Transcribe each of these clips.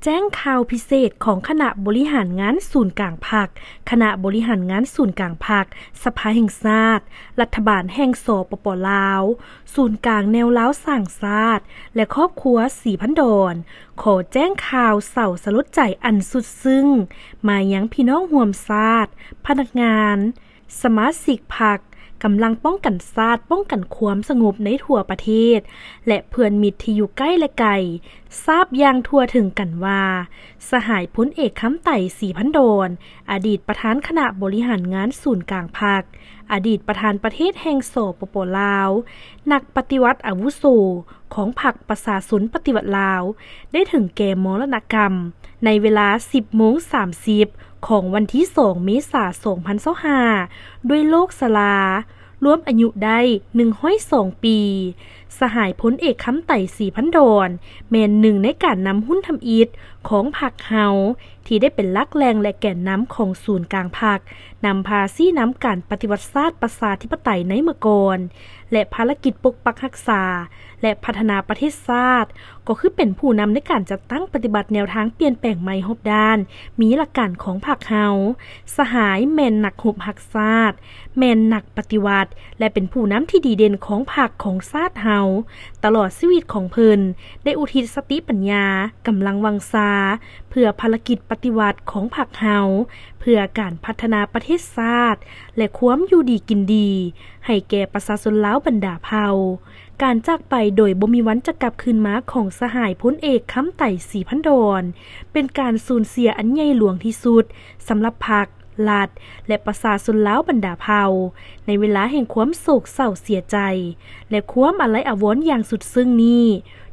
ແຈ້ງຂ່າວພິເສດຂອງຄະນະບໍລິຫານງານສູນກາງພັກ, ຄະນະບໍລິຫານງານສູນກາງພັກ, ສະພາແຫ່ງຊາດ, ລັດຖະບານແຫ່ງ ສປປ ລາວ, ສູນກາງແນວລາວສ້າງຊາດ ແລະ ຄອບຄົວສີພັນດອນ ຂໍແຈ້ງຂ່າວເສົ້າສະຫຼົດໃຈອັນສຸດຊຶ້ງ ມາຍັງພີ່ນ້ອງຮ່ວມຊາດ, ພະນັກງານ, ສະມາຊິກພັກ, ກຳລັງປ້ອງກັນຊາດ, ປ້ອງກັນຄວາມສະຫງົບໃນທົ່ວປະເທດ ແລະ ເພື່ອນມິດທີ່ຢູ່ໃກ້ ແລະ ໄກ ຊາບຢ່າງທົ່ວເຖິງກັນວ່າ ສະຫາຍພົນເອກ ຄຳໄຕ ສີພັນດອນ ອະດີດປະທານຄະນະບໍລິຫານງານສູນກາງພັກ, ອະດີດປະທານປະເທດແຫ່ງ ສປປ ລາວ, ນັກປະຕິວັດອາວຸໂສ ຂອງພັກປະຊາຊົນປະຕິວັດລາວ ໄດ້ເຖິງແກ່ມໍລະນະກຳ ໃນເວລາ ສິບໂມງສາມສິບ ຂອງວັນທີ ສອງ ເມສາ ສອງພັນຊາວຫ້າ ດ້ວຍໂລກຊະລາ, ລວມອາຍຸໄດ້ ໜຶ່ງຮ້ອຍສອງ ປີ. ສະຫາຍພົນເອກ ຄຳໄຕ ສີພັນດອນ ແມ່ນໜຶ່ງໃນການນຳຮຸ່ນທຳອິດຂອງພັກເຮົາ ທີ່ໄດ້ເປັນຫຼັກແຫຼ່ງ ແລະ ແກນນຳຂອງສູນກາງພັກ, ນຳພາຊີ້ນຳການປະຕິວັດຊາດປະຊາທິປະໄຕໃນເມື່ອກ່ອນ ແລະ ພາລະກິດປົກປັກຮັກສາ ແລະ ພັດທະນາປະເທດຊາດ, ກໍຄືເປັນຜູ້ນຳໃນການຈັດຕັ້ງປະຕິບັດແນວທາງປ່ຽນແປງໃໝ່ຮອບດ້ານ ມີຫຼັກການຂອງພັກເຮົາ. ສະຫາຍແມ່ນນັກຮົບຮັກຊາດ, ແມ່ນນັກປະຕິວັດ ແລະ ເປັນຜູ້ນຳທີ່ດີເດັ່ນຂອງພັກຂອງຊາດເຮົາ. ຕະຫຼອດຊີວິດຂອງເພິ່ນ ໄດ້ອຸທິດສະຕິປັນຍາ, ກຳລັງວັງຊາ ເພື່ອພາລະກິດປະຕິວັດຂອງພັກເຮົາ, ເພື່ອການພັດທະນາປະເທດຊາດ ແລະ ຄວາມຢູ່ດີກິນດີ ໃຫ້ແກ່ປະຊາຊົນລາວບັນດາເຜົ່າ. ການຈາກໄປໂດຍບໍ່ມີວັນຈະກັບຄືນມາຂອງສະຫາຍພົນເອກ ຄຳໄຕ ສີພັນດອນ ເປັນການສູນເສຍອັນໃຫຍ່ຫຼວງທີ່ສຸດສຳລັບພັກ, ລັດ ແລະ ປະຊາຊົນລາວບັນດາເຜົ່າ ໃນເວລາແຫ່ງຄວາມໂສກເສົ້າເສຍໃຈ ແລະ ຄວາມອາໄລອາວອນຢ່າງສຸດຊຶ້ງນີ້.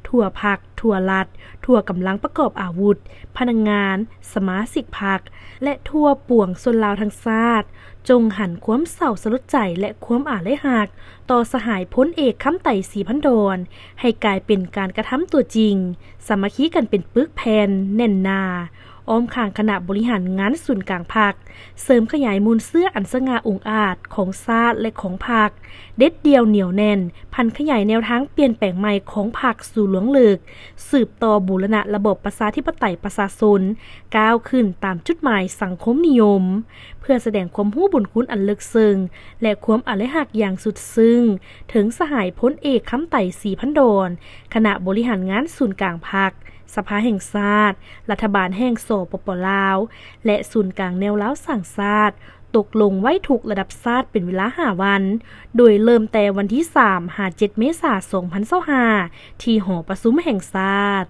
ທົ່ວພັກ, ທົ່ວລັດ, ທົ່ວກຳລັງປະກອບອາວຸດ, ພະນັກງານ, ສະມາຊິກພັກ ແລະ ທົ່ວປວງຊົນລາວທັງຊາດ ຈົ່ງຫັນຄວາມເສົ້າສະຫຼົດໃຈ ແລະ ຄວາມອາໄລຮັກຕໍ່ສະຫາຍພົນເອກ ຄຳໄຕ ສີພັນດອນ ໃຫ້ກາຍເປັນການກະທຳຕົວຈິງ, ສາມັກຄີກັນເປັນປຶກແຜ່ນແໜ້ນໜາ ອ້ອມຂ້າງຄະນະບໍລິຫານງານສູນກາງພັກ, ເສີມຂະຫຍາຍມູນເຊື້ອອັນສະຫງ່າອົງອາດຂອງຊາດ ແລະ ຂອງພັກ, ເດັດດ່ຽວໜຽວແໜ້ນ, ຜັນຂະຫຍາຍແນວທາງປ່ຽນແປງໃໝ່ຂອງພັກສູ່ລວງເລິກ, ສືບຕໍ່ບູລະນະລະບອບປະຊາທິປະໄຕປະຊາຊົນ ກ້າວຂຶ້ນຕາມຈຸດໝາຍສັງຄົມນິຍົມ, ເພື່ອສະແດງຄວາມຮູ້ບຸນຄຸນອັນເລິກເຊິ່ງ ແລະ ຄວາມອາໄລຮັກຢ່າງສຸດຊຶ້ງ ເຖິງສະຫາຍພົນເອກ ຄຳໄຕ ສີພັນດອນ, ຄະນະບໍລິຫານງານສູນກາງພັກ, ສະພາແຫ່ງຊາດ, ລັດຖະບານແຫ່ງ ສປປ ລາວ ແລະ ສູນກາງແນວລາວສ້າງຊາດ ຕົກລົງໄວ້ທຸກລະດັບຊາດເປັນເວລາຫ້າວັນ, ໂດຍເລີ່ມແຕ່ວັນທີ ສາມ ຫາ ເຈັດ ເມສາ ສອງພັນຊາວຫ້າ ທີ່ຫໍປະຊຸມແຫ່ງຊາດ.